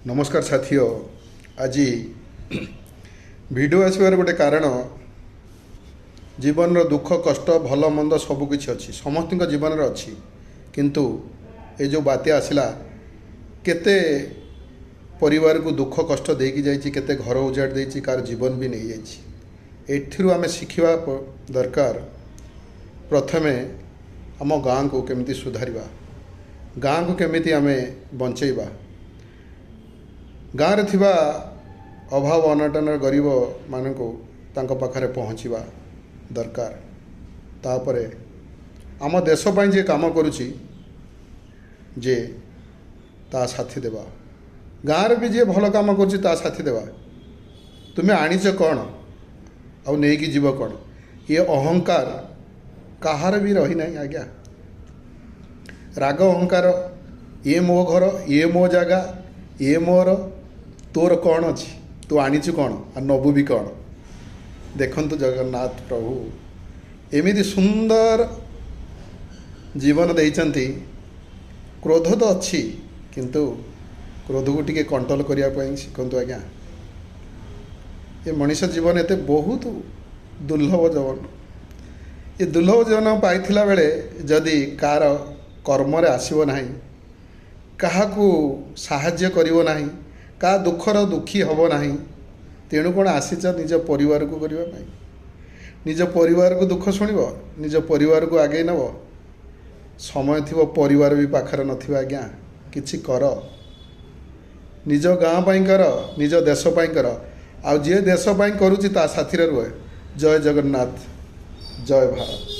ନମସ୍କାର ସାଥିଓ। ଆଜି ଭିଡ଼ିଓ ଆସିବାର ଗୋଟେ କାରଣ, ଜୀବନର ଦୁଃଖ କଷ୍ଟ ଭଲ ମନ୍ଦ ସବୁକିଛି ଅଛି, ସମସ୍ତଙ୍କ ଜୀବନରେ ଅଛି। କିନ୍ତୁ ଏ ଯେଉଁ ବାତ୍ୟା ଆସିଲା, କେତେ ପରିବାରକୁ ଦୁଃଖ କଷ୍ଟ ଦେଇକି ଯାଇଛି, କେତେ ଘର ଉଜାଡ଼ି ଦେଇଛି, କାହାର ଜୀବନ ବି ନେଇଯାଇଛି। ଏଥିରୁ ଆମେ ଶିଖିବା ଦରକାର, ପ୍ରଥମେ ଆମ ଗାଁକୁ କେମିତି ସୁଧାରିବା, ଗାଁକୁ କେମିତି ଆମେ ବଞ୍ଚେଇବା, ଗାଁରେ ଥିବା ଅଭାବ ଅନଟନର ଗରିବମାନଙ୍କୁ ତାଙ୍କ ପାଖରେ ପହଞ୍ଚିବା ଦରକାର। ତାପରେ ଆମ ଦେଶ ପାଇଁ ଯିଏ କାମ କରୁଛି, ଯେ ତା ସାଥି ଦେବା। ଗାଁରେ ବି ଯିଏ ଭଲ କାମ କରୁଛି, ତା ସାଥି ଦେବା। ତୁମେ ଆଣିଛ କ'ଣ ଆଉ ନେଇକି ଯିବ କ'ଣ? ଇଏ ଅହଙ୍କାର କାହାର ବି ରହିନାହିଁ ଆଜ୍ଞା। ରାଗ ଅହଙ୍କାର, ଇଏ ମୋ ଘର, ଇଏ ମୋ ଜାଗା, ଇଏ ମୋର, ତୋର କ'ଣ ଅଛି? ତୁ ଆଣିଛୁ କ'ଣ ଆଉ ନବୁ ବି କ'ଣ? ଦେଖନ୍ତୁ, ଜଗନ୍ନାଥ ପ୍ରଭୁ ଏମିତି ସୁନ୍ଦର ଜୀବନ ଦେଇଛନ୍ତି। କ୍ରୋଧ ତ ଅଛି, କିନ୍ତୁ କ୍ରୋଧକୁ ଟିକେ କଣ୍ଟ୍ରୋଲ କରିବା ପାଇଁ ଶିଖନ୍ତୁ ଆଜ୍ଞା। ଏ ମଣିଷ ଜୀବନ ଏତେ ବହୁତ ଦୁର୍ଲଭ ଜୀବନ। ଏ ଦୁର୍ଲଭ ଜୀବନ ପାଇଥିଲା ବେଳେ ଯଦି କାହାର କର୍ମରେ ଆସିବ ନାହିଁ, କାହାକୁ ସାହାଯ୍ୟ କରିବ ନାହିଁ, କାହା ଦୁଃଖର ଦୁଃଖୀ ହେବ ନାହିଁ, ତେଣୁ କ'ଣ ଆସିଛ ନିଜ ପରିବାରକୁ କରିବା ପାଇଁ? ନିଜ ପରିବାରକୁ ଦୁଃଖ ଶୁଣିବ, ନିଜ ପରିବାରକୁ ଆଗେଇ ନେବ, ସମୟ ଥିବ ପରିବାର ବି ପାଖରେ ନଥିବ। ଆଜ୍ଞା, କିଛି କର, ନିଜ ଗାଁ ପାଇଁ କର, ନିଜ ଦେଶ ପାଇଁ କର। ଆଉ ଯିଏ ଦେଶ ପାଇଁ କରୁଛି, ତା ସାଥିରେ ରୁହେ। ଜୟ ଜଗନ୍ନାଥ, ଜୟ ଭାରତ।